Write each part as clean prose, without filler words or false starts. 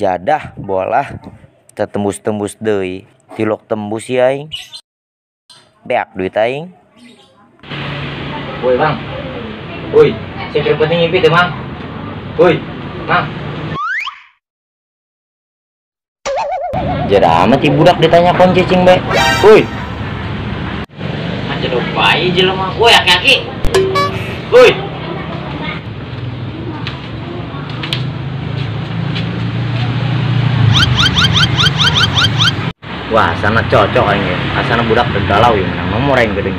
Jadah bola tembus-tembus deui, tilok tembus ya aing. Beak duit aing. Woi, Bang. Woi, saya penting ngimpi teh, Mang. Woi, Mang. Jadah amat ieu budak ditanya kunci cing bae. Woi. Aja bae jelema. Woi, aki-aki. Woi. Wah, sana cocok aing ya. Asana budak galau ya, menang nomor aing geuning.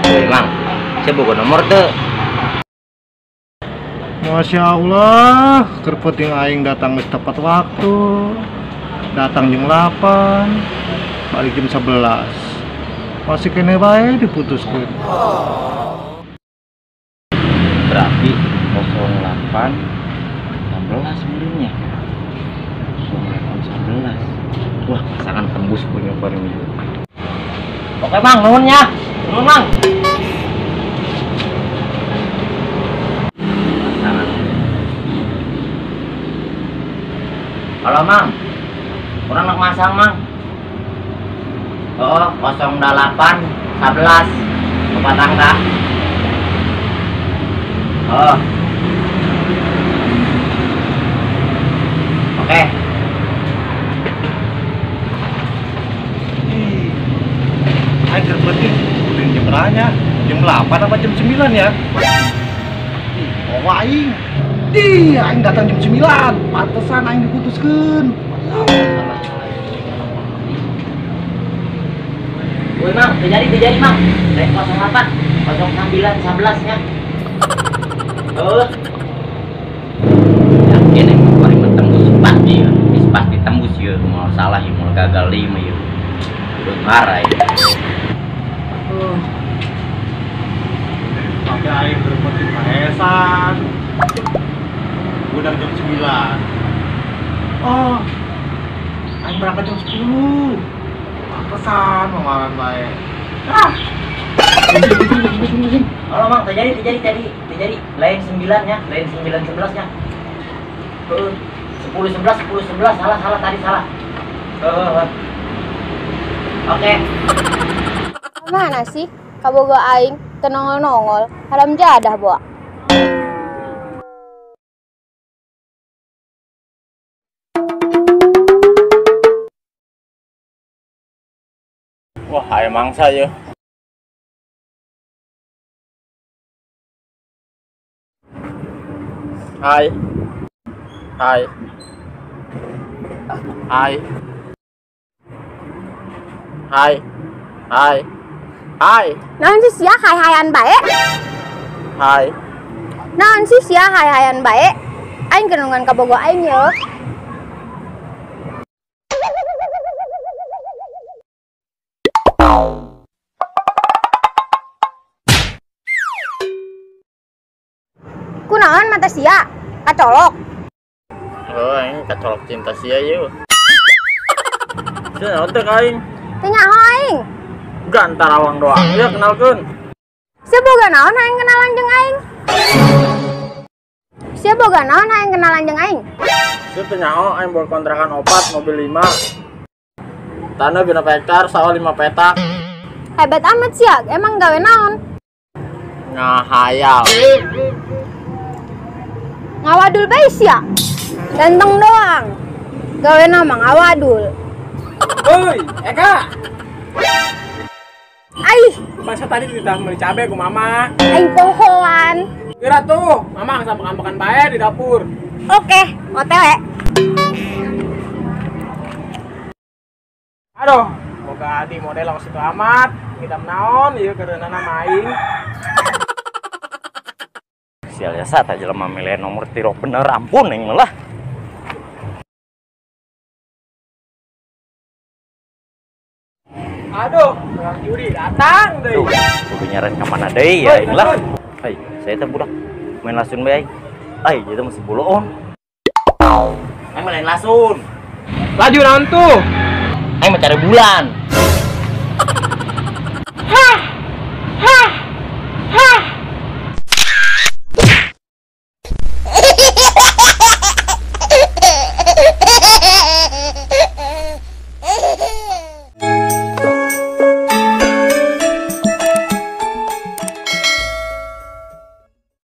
Woi, Mang. Saya boga nomor teu. Masya Allah, keur penting aing datang geus tepat waktu. Datang jam 8, balik jam 11. Masih kene bae diputuskeun. Berarti 08 16 meureunnya. 08 11. Wah, pasangan tembus punya bareng ini. Oke, Mang, nuhun ya. Nuhun, Mang. Pasangan. Halo, Mang. Kurang nak masang, Mang. Oh, 08 11 empat angka. Oh. Oke. Aing keur penting ulin jam berapa? Jam 8 apa jam 9 ya? Ih, oh aing. Ih, aing datang jam 9. Pantesan aing diputuskeun. Woi, Mang, terjadi, Mang. Rek 08 09 11 nya. Oh. Yakin aing kuari mah tembus pasti ya. Wis pasti tembus ya, mau salah ya, mau gagal 5 ya. Udah marah ya. Tapi aing berpenting maesan. Udah jam 9. Oh. Aing berangkat jam 10. Pantesan mamaran bae. Ah. Pusing. Halo, Mang, terjadi tadi. Lain 9 ya, lain 9 11 nya. 10 11 10 11 salah tadi salah. Oke. Mana sih? Kabogo aing teu nongol-nongol, haram jadah boa. Wah, aya mangsa ya. Hai. Hai. Hai. Hai. Hai. Hai. Naon sih sia hai-hayan bae? Hai. Naon sih sia hai-hayan bae? Aing kenungan kabogo aing ye. Kunaon mata sia? Kacolok. Oh, aing kacolok cinta sia ieu. Sia naon teh ka aing? Teu nyaho aing. Gantar awang doang ya kenalkeun. Sia boga naon hayang kenalan jeung aing? Sia boga naon hayang kenalan jeung aing? Sia teu nyaho aing boga kontrakan 4, mobil 5. Tanah 6 hektar, sawah 5 petak. Hebat amat sia, emang gawe naon? Ngahayal. Ngawadul bae sia. Ganteng doang. Gawe nama ngawadul. Woi, Eka. Aih, masa tadi dititah beli cabe ku mama. Aing pohoan. Kira tuh, mama sama makan bae di dapur. Oke, OTW. Aduh, boga adi model langsung situ amat. Ngidam naon ieu keureunana main. Sial ya saat aja jelema milih nomor tiro bener ampun aing lah. Aduh, orang juri datang deui. Kudu nyaran ka mana deui ya aing lah. Hai, saya teh budak main lasun bae aing. Ai, ieu teh masih boloon. Aing main lasun. Laju naon tuh? Aing mencari bulan.